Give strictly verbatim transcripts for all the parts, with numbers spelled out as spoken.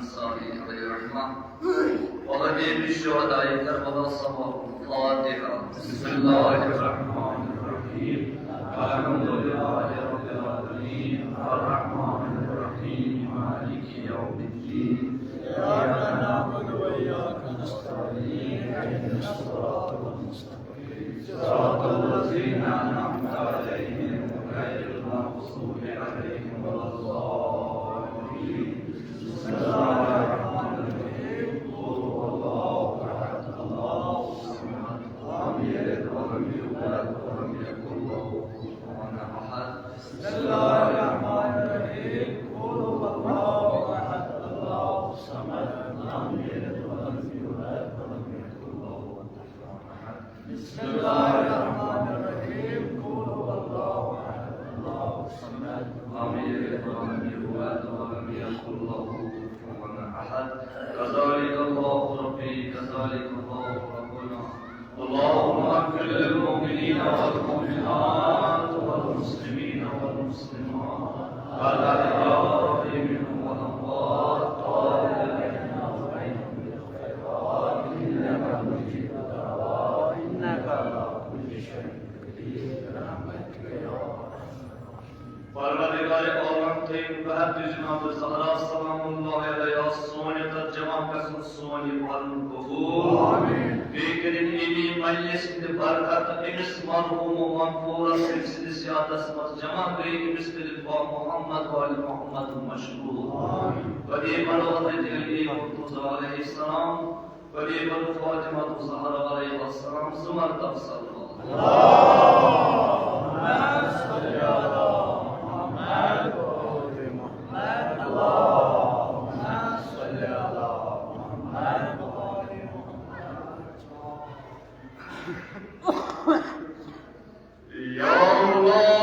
الصالحين عليه الرحمة، ولرحيم الشهداء كربلاء صواب. الفاتحة. بسم الله الرحمن الرحيم. الحمد لله رب العالمين. الرحمن الرحيم. مالك يوم الدين. إياك نعبد وإياك نستعين. اهدنا الصراط المستقيم. صراط الذين أنعمت عليهم غير المغضوب عليهم ولا الضالين. بسم الله الرحمن الرحيم. قل هو الله أحد، الله الصمد، لم يلد ولم يولد ولم يكن له كفوا أحد. بسم الله الرحمن الرحيم. قل هو الله أحد، الله الصمد، لم يلد ولم يولد ولم يكن له كفوا أحد. بسم الله الرحمن الرحيم. قل هو الله أحد، الله الصمد، لم يلد ولم يولد ولم يكن له كفوا أحد. كذلك الله ربي، كذلك الله ربنا. اللهم اغفر للمؤمنين والمؤمنات والمسلمين والمسلمات الأحياء منهم والأموات، وتابع بيننا وبينهم بالخيرات، إنك مجيب الدعوات، إنك على كل شيء قدير، برحمتك يا أرحم الراحمين. پروردگار عالم، تُہٕنٛدِ بہتر جناب زہرا سلام اللہ علیہا سون یتھ جمع گژھُن، سون یہِ پرُن قبول۔ آمین۔ بیٚیہِ کٔرِن اَمی مجلس ہٕنٛدِ برکت أمِس مرحوم و مغفورس، أمۍ سٕنٛدِس یادس منٛز جمع گٔے أمِس کٔرِتھ با محمد و آل محمد مشہوٗر۔ آمین۔ پتہٕ یہِ پرو حضرت علی مرتضیٰ علیہ السلام، پتہٕ یہِ پرو فاطمہ الزہرا علیہ السلام زٕ مرتبہ صلوات۔ اللهم صل على محمد وآل محمد۔ اللهم صل على محمد وآل محمد۔ يا الله۔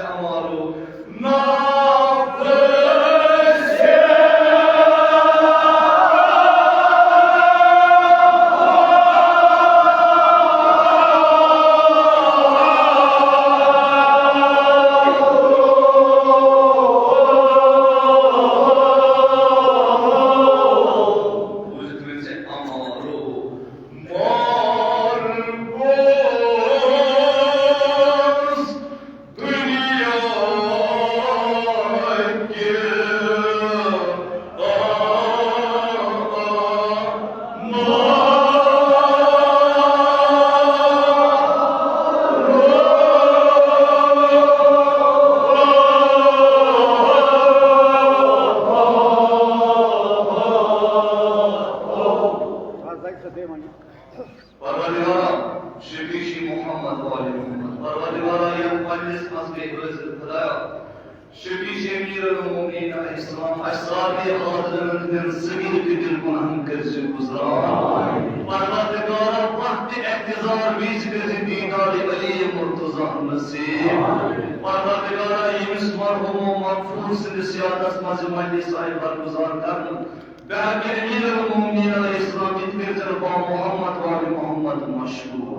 اعمالو پروردگارا، شفیع چھی محمد و آل محمد۔ پروردگارا، یَتھ مجلس منٛز گٔے حٲضِر خدایا، شفیع چھی امیر المومنین علیہ السلام، اَسہِ سارنٕے حاضرن ہٕنٛدٮ۪ن صغیر کبیر گناہن کٔرۍ زِ گُزران۔ پروردگارا، وقت احتضار وِزِ کٔرۍ زِ دیدار علی مرتضی نصیب۔ پروردگارا، ییٚمِس مرحوم و مغفور سٕنٛدِس یادس منٛز یہِ مجلس آیہِ برگزار کرنہٕ، بحق امیر المومنین علیہ السلام، یہِ تہِ کٔرۍ زِ با محمد و آل محمد مشہور۔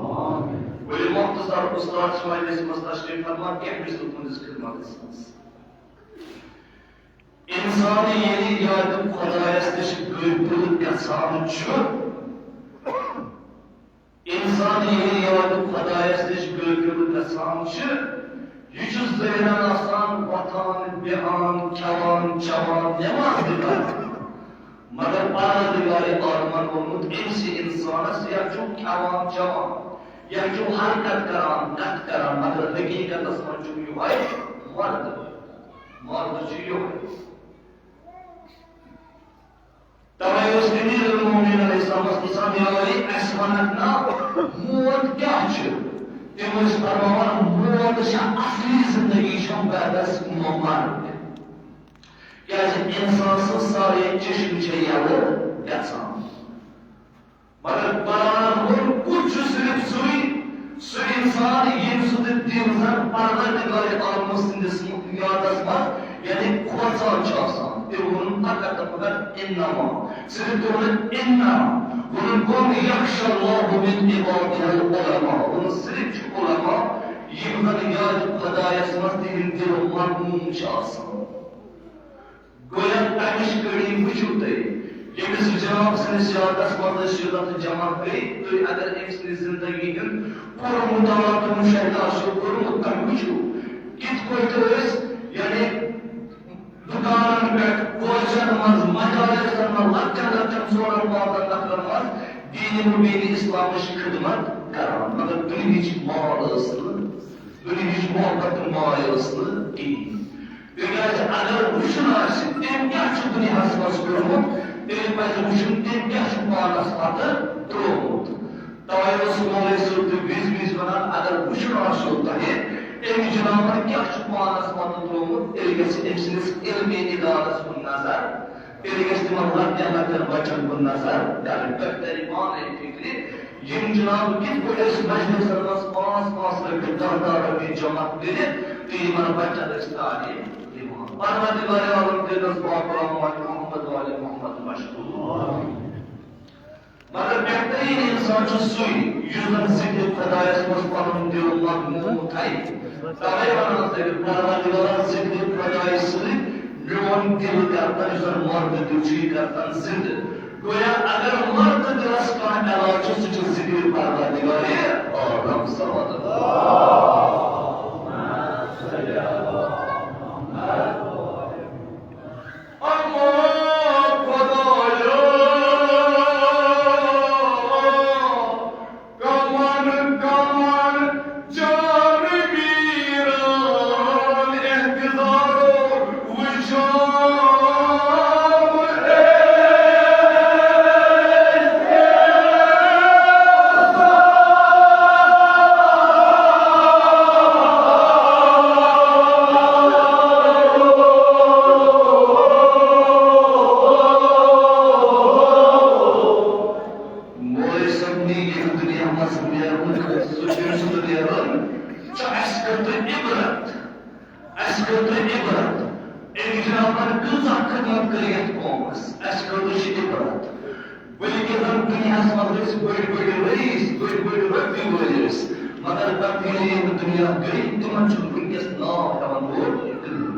ؤلِو مختصر استاد چھِ مجلس منٛز تشریف فرما، کینٛہہ مِثال تُہنٛدِس خدمتس منٛز۔ انسان ییٚلہِ یادِ خۄدایس نِش غٲفِل گژھان چھُ، انسان ییٚلہِ یادِ خۄدایس نِش غٲفِل گژھان چھُ، یہِ چھُ ذہنن آسان وۄتھان، بیٚہان، کھٮ۪وان، چٮ۪وان، نٮ۪ماز تہِ پران۔ مگر پروردگارِ عالمن ووٚنمُت، أمۍ سٕے انسانس یا چھُ کھٮ۪وان، چٮ۪وان، یا چھُ حرکت کران، کتھ کران، مگر حقیقتس منٛز چھُ یِہوٚے مردٕ۔ مردٕ چھُ یِہوٚے۔ توے اوس امیر المومنین علیہ السلامس پرژھان، یہِ علی، اسہِ ونکھ نا، موت کیاہ چھُ؟ تِم ٲسۍ فرماوان، موت چھےٚ اصلی زندگی، چھم بعدس مرگ۔ کیازِ انسان سٕنٛز سارے چشم چھےٚ یلہٕ گژھان۔ مگر قرآن ووٚن، کُس چھُ صرف سُے، سُہ انسان ییٚمۍ سُنٛد دِل زن پروردگارِ عالمہٕ سٕنٛدِس یادس منٛز، یعنی کھوژان چھُ آسان۔ تٔمۍ ووٚنُن فقط تہٕ فقط انما، صرف تٔمۍ ووٚنُن انما۔ ووٚنُن، قل یخشی اللہ من عبادہ العلماء۔ ووٚنُن، صرف چھُ علماء، یِم زن یادِ خۄدایس منٛز تِہنٛدۍ دِل مغموم چھِ آسان۔ گویا تمِچ کڑی وٕچھِو تُہۍ، ییٚمِس جناب سٕنٛدِس یادس منٛز أسۍ یوٚتتھ جمع گٔے، تُہۍ اگر أمۍ سٕنٛدِ زندگی ہُنٛد پوٗرٕ مطالعہ تہٕ مشاہدٕ آسیو کوٚرمُت، تۄہہِ وٕچھِو کِتھ پٲٹھۍ ٲسۍ، یعنی، دُکانن پٮ۪ٹھ، کوچن منٛز، مجالسن منٛز، لۄکٹٮ۪ن لۄکٹٮ۪ن ژورن پانٛژن نفرن منٛز دیٖنِ مُبیٖنِ اسلامٕچ خدمت کران، مگر دُنہِچ مال ٲس نہٕ، دُنہِچ محبت تہٕ ماے ٲس نہٕ کِہیٖنۍ۔ تِکیٛازِ اگر وٕچھُن آسہِ، تٔمۍ کیٛاہ چھُ دُنیاہَس منٛز کوٚرمُت، تیٚلہِ پَزِ وٕچھُن، تٔمۍ کیٛاہ چھُ پانَس پَتہٕ ترٛوومُت۔ تَوَے اوس مولوی صٲب تہِ وِزِ وِزِ وَنان، اگر وٕچھُن آسیو تۄہہِ، أمۍ جِنابَن کیٛاہ چھُ پانَس پَتہٕ ترٛوومُت، تیٚلہِ گژھِ أمۍ سٕنٛدِس علمی اِدارَس کُن نظر، تیٚلہِ گژھِ تِمَن لۄکٹٮ۪ن لۄکٹٮ۪ن بَچَن کُن نظر کَرٕنۍ۔ تۄہہِ تَرِ پانَے فِکرِ، یِم جناب کِتھ پٲٹھۍ ٲسۍ مجلسن منٛز پانٛژھ پانٛژھ رۄپیہِ، دَہ دَہ رۄپیہِ جمع کٔرِتھ تہٕ یِمن بچن ٲسۍ تعلیٖم دِوان۔ پروردگار عالم دِنس باقرام محمد والِ محمد مشہوٗر۔ مگر بہترین انسان چھُ سُے، یُس زن ذکر خدایس منٛز پنُن دل مغموم تھایہِ۔ توے ونان تیٚلہِ پروردگارا، ذکر خدایہِ سۭتۍ میون دل کرتن، یُس زن مردٕ دل چھُ، یہِ کرتن زندٕ۔ گویا اگر مردٕ دلس کانٛہہ علاج چھُ، سُہ چھُ ذکر پروردگارِ عالم۔ صلوات۔ اما خدایا، کمن کمن جان ویران احتضارو وچھان۔ اَسہِ خٲطرٕ عبرت۔ أمۍ جنابن کۭژاہ خدمت کٔر یَتھ قومس۔ اَسہِ خٲطرٕ چھِ عبرت۔ بلکہِ زن دُنیاہس منٛز ٲسۍ بٔڑۍ بٔڑۍ رئیس، بٔڑۍ بٔڑۍ رۄپیہِ وٲلۍ ٲسۍ، مگر تبدیٖلی ییٚمہِ دُنیا گٔے، تِمن چھُنہٕ وٕنکیٚس ناو ہٮ۪وان وول کٕہٕنۍ۔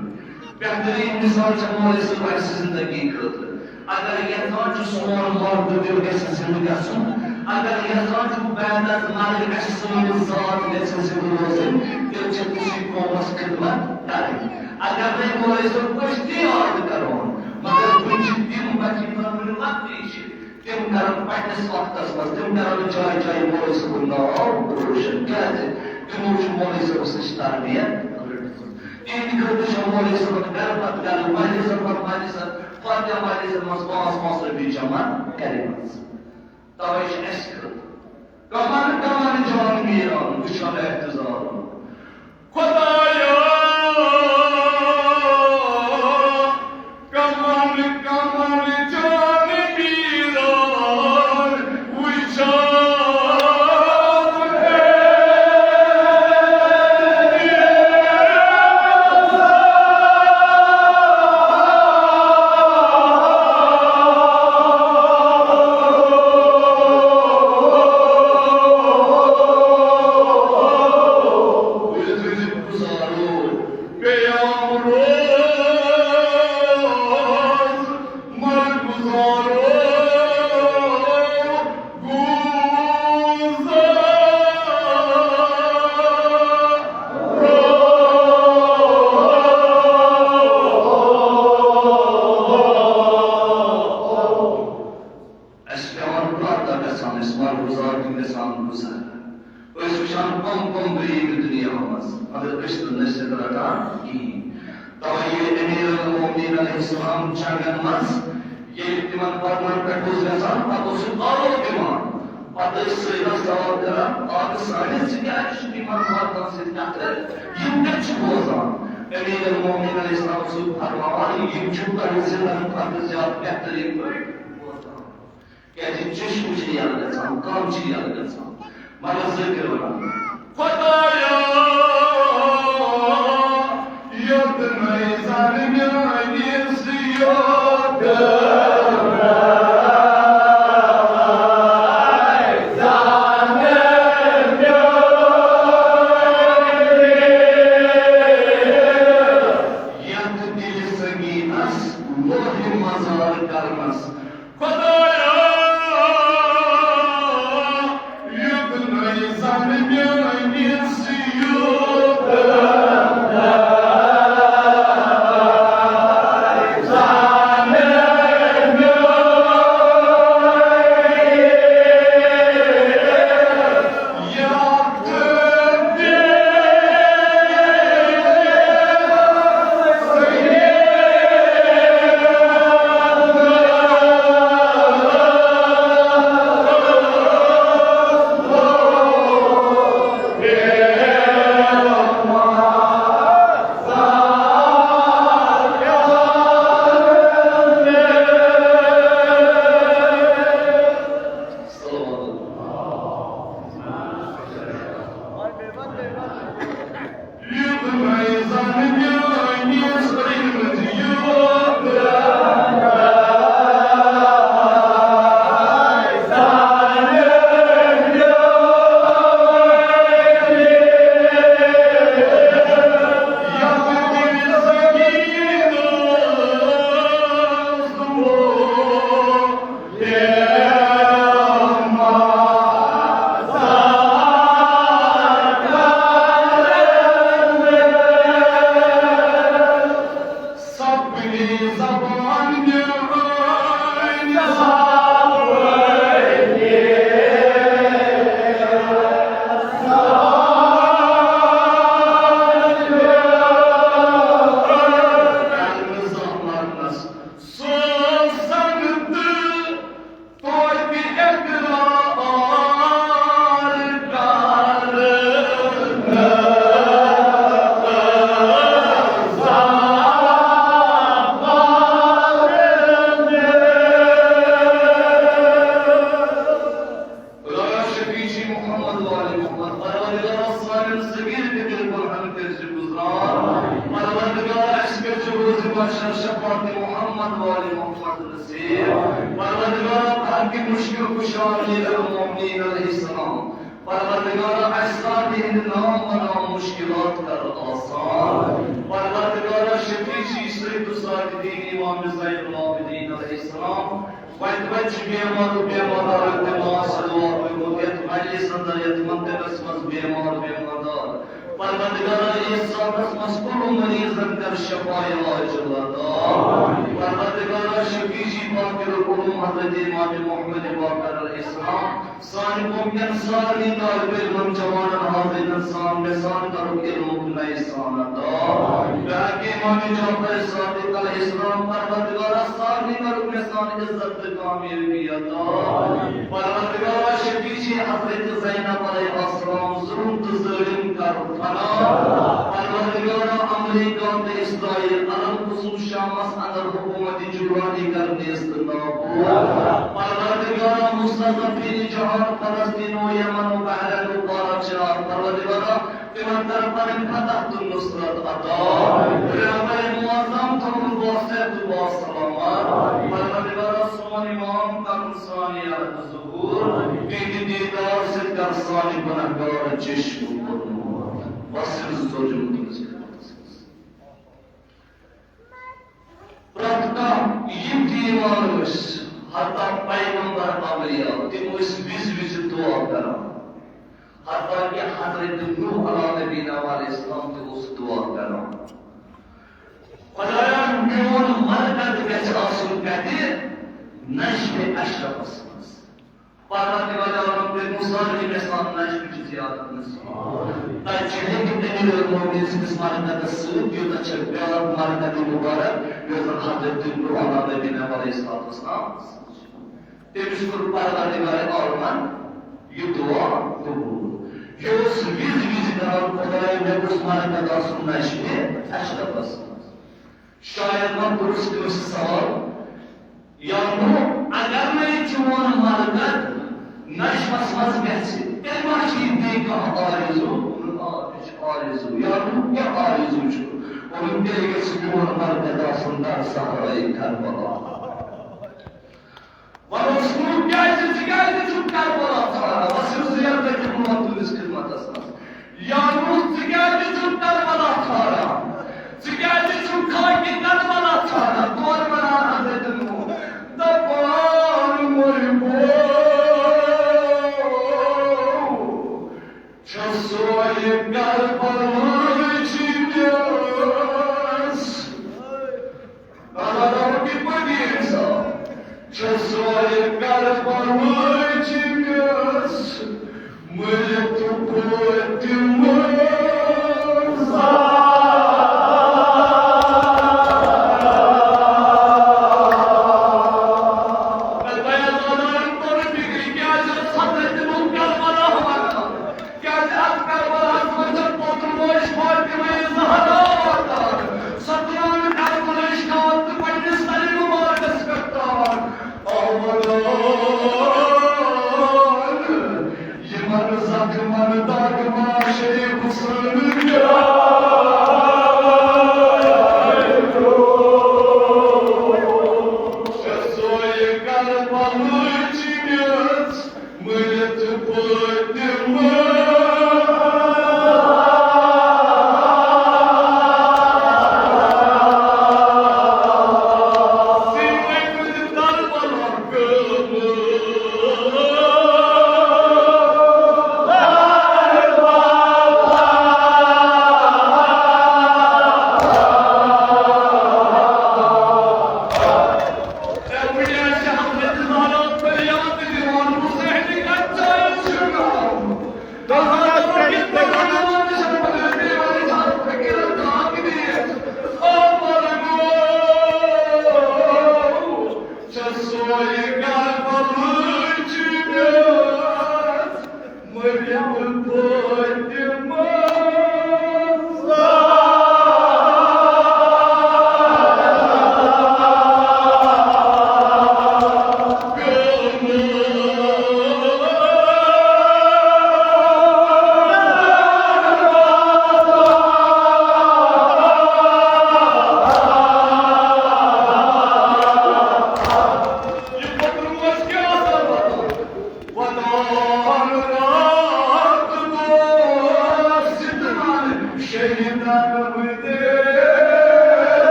بہتریٖن مثال چھےٚ مولوی صٲب اَسہِ زندگی خٲطرٕ۔ اگر یژھان چھُ سون مرد دِل گژھِ زِنٛدٕ گژھُن، اگر یژھان چھُ بعد از مرگ اَسہِ سٲنۍ ذات گژھِ زِنٛدٕ روزٕنۍ، تیٚلہِ چھِ تِژھٕے قومس خدمت کرٕنۍ۔ اگر نَے مولوی صٲب پٲٹھۍ تہِ یاد کرون، مگر وُنہِ چھِ تِم بچہِ یِمن وُنہِ لۄکٹی چھِ، تِم کرن پننِس وقتس منٛز، تِم کرن جایہِ جایہِ مولوی صٲبُن ناو روشن۔ کیازِ؟ تِمو چھُ مولوی صٲبس نِش تربیت رٔٹمٕژ۔ تِہنٛدِ خٲطرٕ چھےٚ مولوی صٲبن گرٕ پتہٕ گرٕ، مجلسن پتہٕ مجلسن، فاتحہ مجلسن منٛز پانٛژھ پانٛژھ رۄپیہِ جمع کریمٕژ۔ توے چھِ اَسہِ خٲطرٕ کمن کمن جان میران وٕچھان احتضار۔ خدایا، کمن کمن جان میران وٕچھان۔ اَسہِ پٮ۪وان پرٛٮ۪تھ دۄہ گژھان، أسۍ مَرٕ گُزار کِنۍ گژھان گُزار۔ أسۍ وٕچھان کۄم کۄم گٔے ییٚمہِ دُنیا منٛز، مگر أسۍ نہٕ نصیحت رَٹان کِہیٖنۍ۔ تَوَے ییٚلہِ أمیٖر المومنیٖن علیہ السلام جنگن منٛز ییٚلہِ تِمن پرنن پٮ۪ٹھ اوس گژھان، پتہٕ اوس سُہ آلو دِوان۔ پتہٕ ٲسۍ سٲری سوال کران، "اکھ سٲنِس ژٕ کیٛازِ چھُکھ یِمن مردن سۭتۍ کتھٕ؟ یِم کتہِ چھِ بوزان؟" امیر المومنین علیہ السلام اوس فرماوان، "یِم چھِ تۄہہِ زندن کھۄتہٕ زیادٕ بہتریٖن پٲٹھۍ بوزان۔" کیازِ چشم چھِ یلہٕ گژھان، کن چھِ یلہٕ گژھان۔ مگر ذٲکر ونان، خدایا، یوٚت نَے زَن میٛٲنِس یوٚت نَے زَن میٛٲنِس یَتھ دِلہِ سنگیٖنَس لوہہِ مزار کرنَس۔ خدایا، یوٚت نَے زَن میٛٲنِس یوٚت بشر شفاعت محمد وآل محمد نصیب۔ پروردگارا، بحق مشکل کشا امیر المؤمنین علیہ السلام، پروردگارا، اسہِ سارنٕے ہٕنٛدۍ نام بناو مشکلات کر آسان۔ پروردگارا، شفیع چھِ سید الساجدین امام زین العابدین علیہ السلام، وتہِ وتہِ چھِ بیمار و بیمار دار التماس دعا کوٚرمُت، یتھ مجلس اندر، یتھ منتقس منٛز بیمار بیمار دار۔ پروردگارا، یتھ سالس منٛز کُلو مریضن کر شفا علاج عطا۔ پروردگارا، شفیع جی باقر العلوم حضرت امام محمد باقر علیہ السلام، سانہِ قوم کٮ۪ن سارنٕے طالب علمن، جوانن، حاضرینن سان مےٚ سان کرُکھ علمُک نَیہِ سان عطا۔ بحق امام جعفر صادق علیہ السلام، پروردگارا، سارنٕے کرُکھ مےٚ سان عزت تہٕ کامیٲبی عطا۔ پروردگارا، شفیع جی حضرت زینب علیہ السلام ظلم تہٕ ظٲلم کر فنا۔ پروردگارا، امریکہ تہٕ اسرائیل، الخصوص شامس اندر حکومت جولانی کر نیست نابود۔ پروردگارا، مستضعفین جہان، فلسطین و یمن و بحرین و پارچار، پروردگارا، تِمن کر پنٕنۍ فتح تہٕ نصرت عطا۔ پیغمبر معظم تھٲوُن باصحت و باسلامت۔ پروردگارا، سون امام کرُن سانہِ عہد ظہور۔ تِہنٛدِ دیدار سۭتۍ کر سانہِ گناہگار چشم پُر نور۔ بس، یِم زٕ ژور جملہٕ تٔمِس خدمتس منٛز۔ پرٛٮ۪تھ کانٛہہ یِم تہِ یِوان ٲسۍ، حتیٰ پیغمبر اولیاء، تِم ٲسۍ وِزِ وِزِ دُعا کران۔ حتیٰ کہِ حضرت نوح علیٰ نبینا علیہ السلام تہِ اوس دُعا کران، خۄدایا، میون مرقد گژھِ آسُن کتہِ؟ نجفِ اشرفس منٛز۔ پروردگار عالم کٔرۍ مُسافر گژھان نجفہِ چہِ زیارت نصیب۔ تتہِ چھُ ہیٚکہِ امیر المؤمنین سٕنٛدِس مرقدس سۭتۍ، یوٚتتھ چھِ بیٛاکھ مرقد مبارک، یۄس زن حضرت نوح علیٰ نبینا علیہ الصلوۃ والسلام۔ تٔمِس کوٚر پروردگار عالمن یہِ دُعا قبوٗل۔ یہِ اوس وِزِ وِزِ کران، خۄدایا، مےٚ گوٚژھ مرقد آسُن نجفہِ اشرفس منٛز۔ شاید ما کوٚرُس کٲنٛسہِ سوال، یا نوح، اگر نہٕ یہِ چون مرقد نجفس منٛز گژھِ، تیٚلہِ ما چھِ یہِ بیٚیہِ کانٛہہ آرزو؟ ووٚنُن، آ، مےٚ چھِ آرزو۔ یا نوح، کیٛاہ آرزو چھُ؟ ووٚنُن، تیٚلہِ گژھِ میون مرقد آسُن در صحرائے کربلا۔ وَنُس، نوح، کیٛازِ، ژٕ کیٛازِ چھُکھ کربلا ژھانڈان؟ بس یہِ زیارت کہِ برونٛہہ تُہنٛدِس خدمتس منٛز۔ یا نوح،